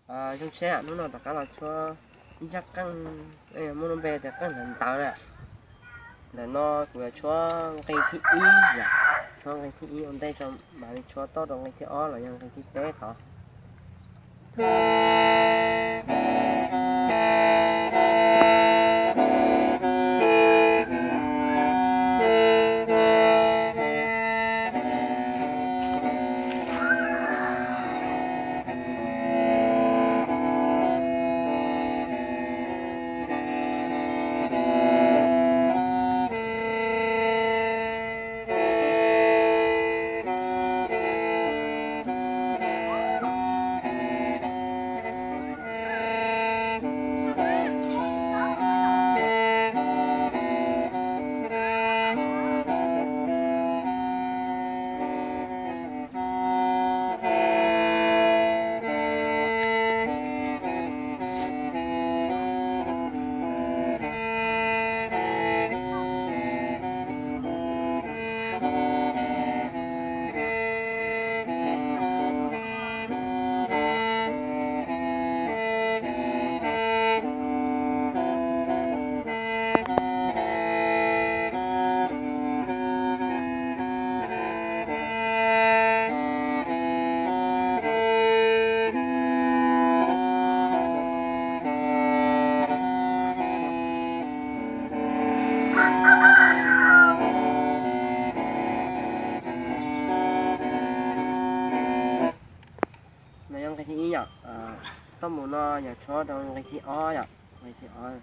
Zoo siab hnub no rov qab los tshuab ib zaj qeej, muaj lub npe tias qeej hnav ntawv na. Ntawm no kuv yuav tshuab nqe thib ib yom, tshuab nqe thib ib ua ntej tso mam li tshuab toj rau nqe thib ob los yog nqe thib peb tod. No yog nqe thib ib yom, toj mus no yog tshuab rau nqe thib ob yom, nqe thib ob.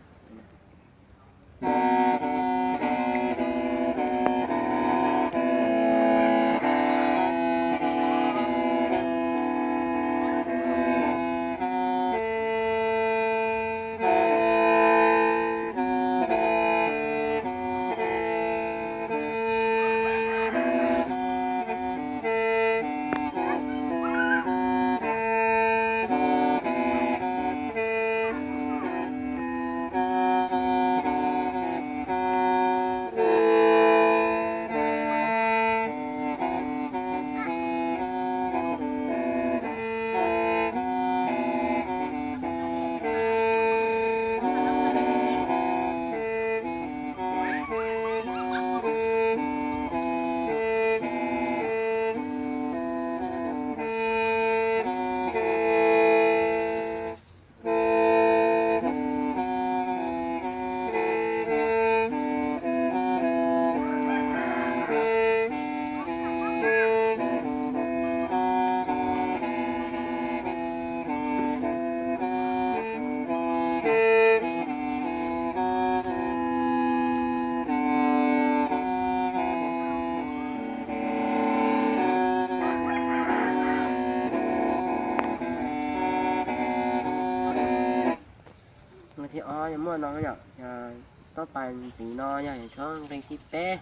Nqe thib ob yog muaj no yom, yog toj pas ntxiv no yog yuav tshuab nqe thib peb,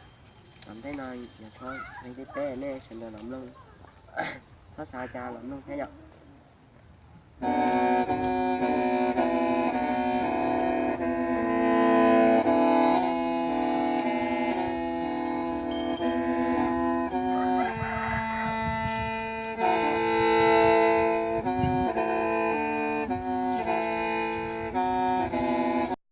tom ntej no yog tshuab nqe thib peb, nej sawv daws los mloog, txhob xav cas los mloog thiab yom.